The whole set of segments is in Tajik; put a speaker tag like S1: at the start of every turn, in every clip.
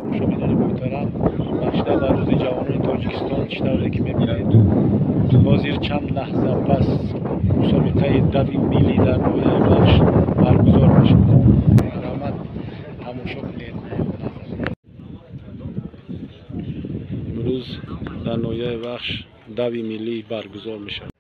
S1: Тамошобинони муҳтарам, бахшида ба рӯзи ҷавонони Тоҷикистон, чӣ тавре ки мебинед, ҳозир чанд лаҳза пас мусобиқаи дави миллӣ дар ноҳияи Вахш баргузор мешавад. Марҳамат, тамошо кунед. Имрӯз дар ноҳияи Вахш дави миллӣ баргузор мешавад.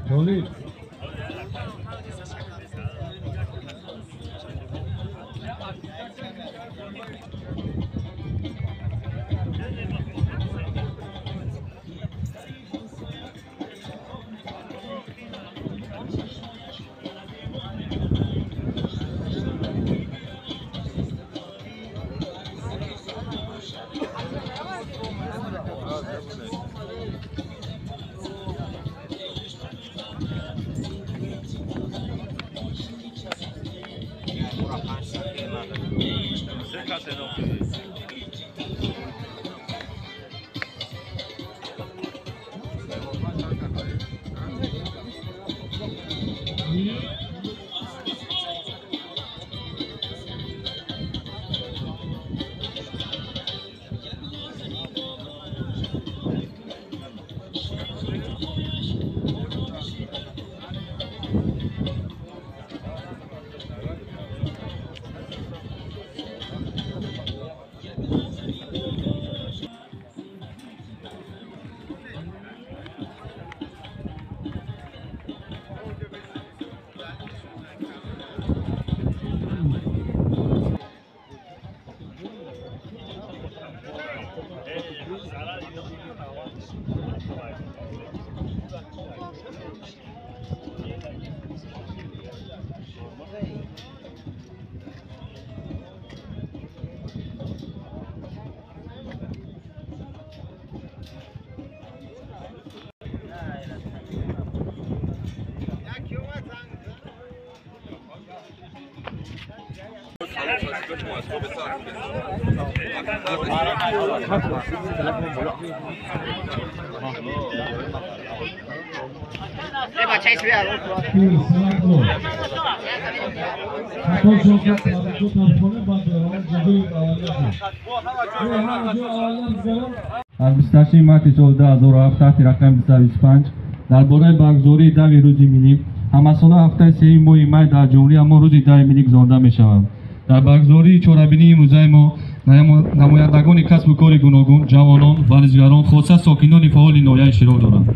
S2: Толиб.
S3: Аз 28 марти соли 2007 таҳти рақами 225 дар бораи баргузории дави рӯзи миллӣ ҳамасола ҳафтаи сеюми моҳи май дар ҷумҳурии ҳамон рӯзи дави миллӣ гузаронида мешавад. Дар баргузории чорабинии имрӯзаи мо намояндагони касбу кори гуногун, ҷавонон, варзишгарон, хоса сокинони фаъоли ноҳия иштирок доранд.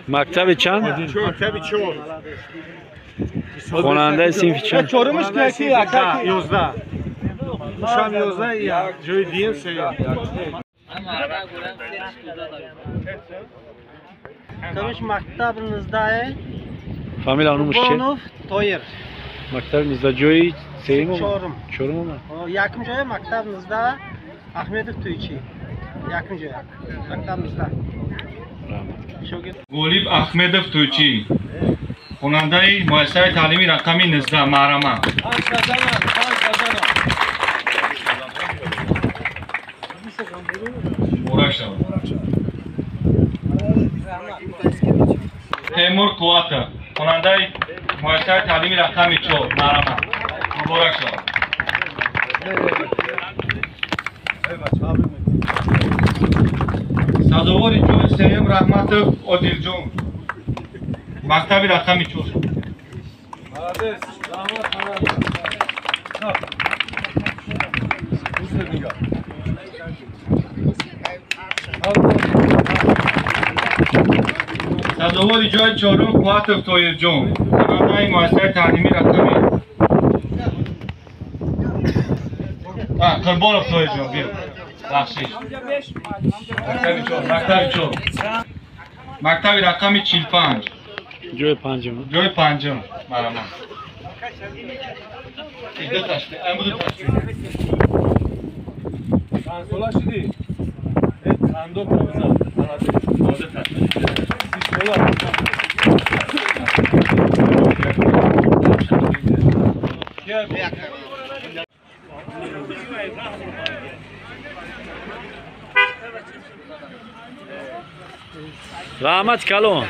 S1: Мактаби чанд?
S4: Мактаби 4.
S1: Хонандаи синфи чанд?
S4: Чорумаш ки яки 11. Шам 11 як ҷои дуюм сеюм.
S5: Короче, мактаб 19.
S1: Фамилия номаш чи?
S5: Қурбонов Тоир.
S1: Мактаби 19 ҷои сеюм?
S5: Чорум.
S1: Чорум.
S5: Якум ҷоя мактаб 19 Ахмедов Туйчи. Якум ҷоя. Мактаб 19.
S3: Ғолиб Ахмедов Туйчи. Хонандаи муассисаи таълимии рақами 19 Маҳрама. Муборак шавад. Темур Қувватов, хонандаи муассисаи таълимии рақами 4 Маҳрама. Муборак шавад. Сазовори ҷои сеюм Раҳматов Одилҷон, мактаби рақами 4.
S4: Молодец, раҳмат.
S3: Сазовори ҷои чорум Қувватов Тоирҷон, хонандаи муассисаи таълимии рақами Қурбонов Тоирҷон, биё. Бахшиш. Мактаби 4, мактаби 4. Мактаби рақами 45.
S1: Ҷои панҷум.
S3: Ҷои панҷум. Маҳрама. Ду ташкил, ду ташкил.
S4: Чанд сола шудӣ? Қандо бизан.
S3: Молодец.
S4: 30 сола.
S1: Раҳмат калон.